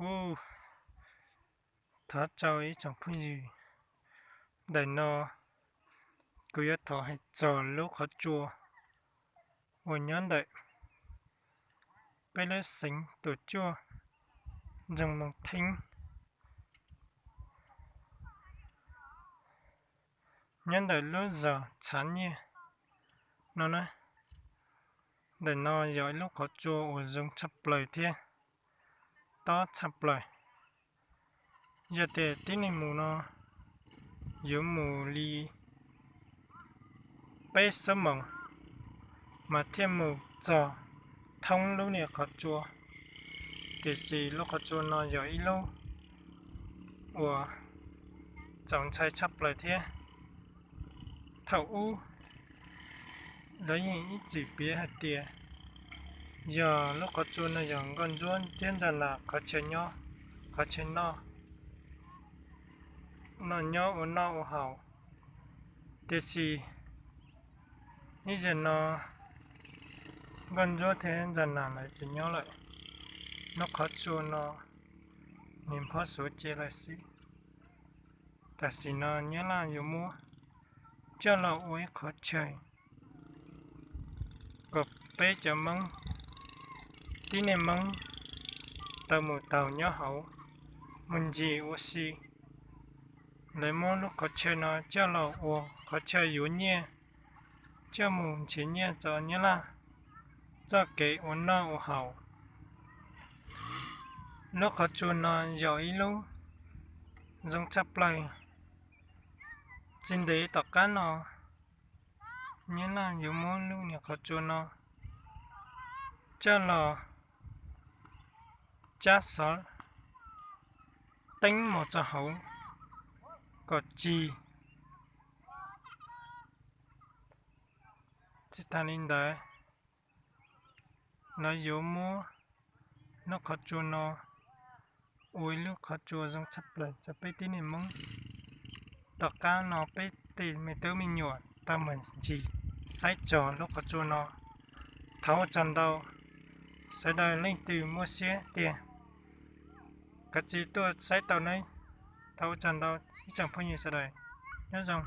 Ub, thov txim ib tsoom phooj ywg, ntawm no kuv yuav thov hais txog lub qhov tsua uas nyob ntawm peb lub xeev Tuam Cuaj, nroog Moos Theeb, nyob ntawm lub zos Txhav Nyiaj no na. Ntawm no yog ib lub qhov tsua uas zoo tshaj plaws thiab tob tshaj plaws. Yog tias tib neeg mus no yuav mus li peb xuab moos mas thiaj mus txog thoob lub niag qhov tsua. Tiam sis lub qhov tsua no yog ib lub uas txaus ntshai tshaj plaws thiab. Thaum ub lawv yeej ib txwm piav hais tias yog lub qhov tsua no yog Nkauj Ntsuab thiab Ntsa Nas qhov chaw nyob, qhov chaw noj, noj nyob ua noj ua haus. Tiam sis ib zaug no Nkauj Ntsuab thiab Ntsa Nas lawv tsis nyob lawm, lub qhov tsua no nws pov xuav cia lawm xwb. Tam sim no Nyab Laj yuav muab coj los ua ib qhov chaw kom peb cov Hmoob, tib neeg Hmoob tau mus taug nyob hauv, mus ncig ua si. Lawv muab lub qhov chaw no coj los ua qhov chaw yuav nyiaj, coj mus nrhiav nyiaj rau Nyab Laj txoj kev ua noj ua haus. Lub qhov tsua no yog ib lub zoo tshaj plaws. Tsis ntev tom qab no Nyab Laj yuav muab lub niag qhov tsua no coj los tsab xov teeb mus rau hauv kom cig. Tsis tas li ntawd, lawv yuav muab lub qhov tsua no ua ib lub qhov tsua zoo tshaj plaws rau peb tib neeg Hmoob. Tom qab no peb tej me tub me nyuam tau mus ncig saib txog lub qhov tsua no. Thov ua tsaug ntau, sawv daws leej twg muaj siab tiag kav tsij tuaj saib tau nawb. Thov ua tsaug ntau ib tsoom phooj ywg sawv daws, nyob zoo.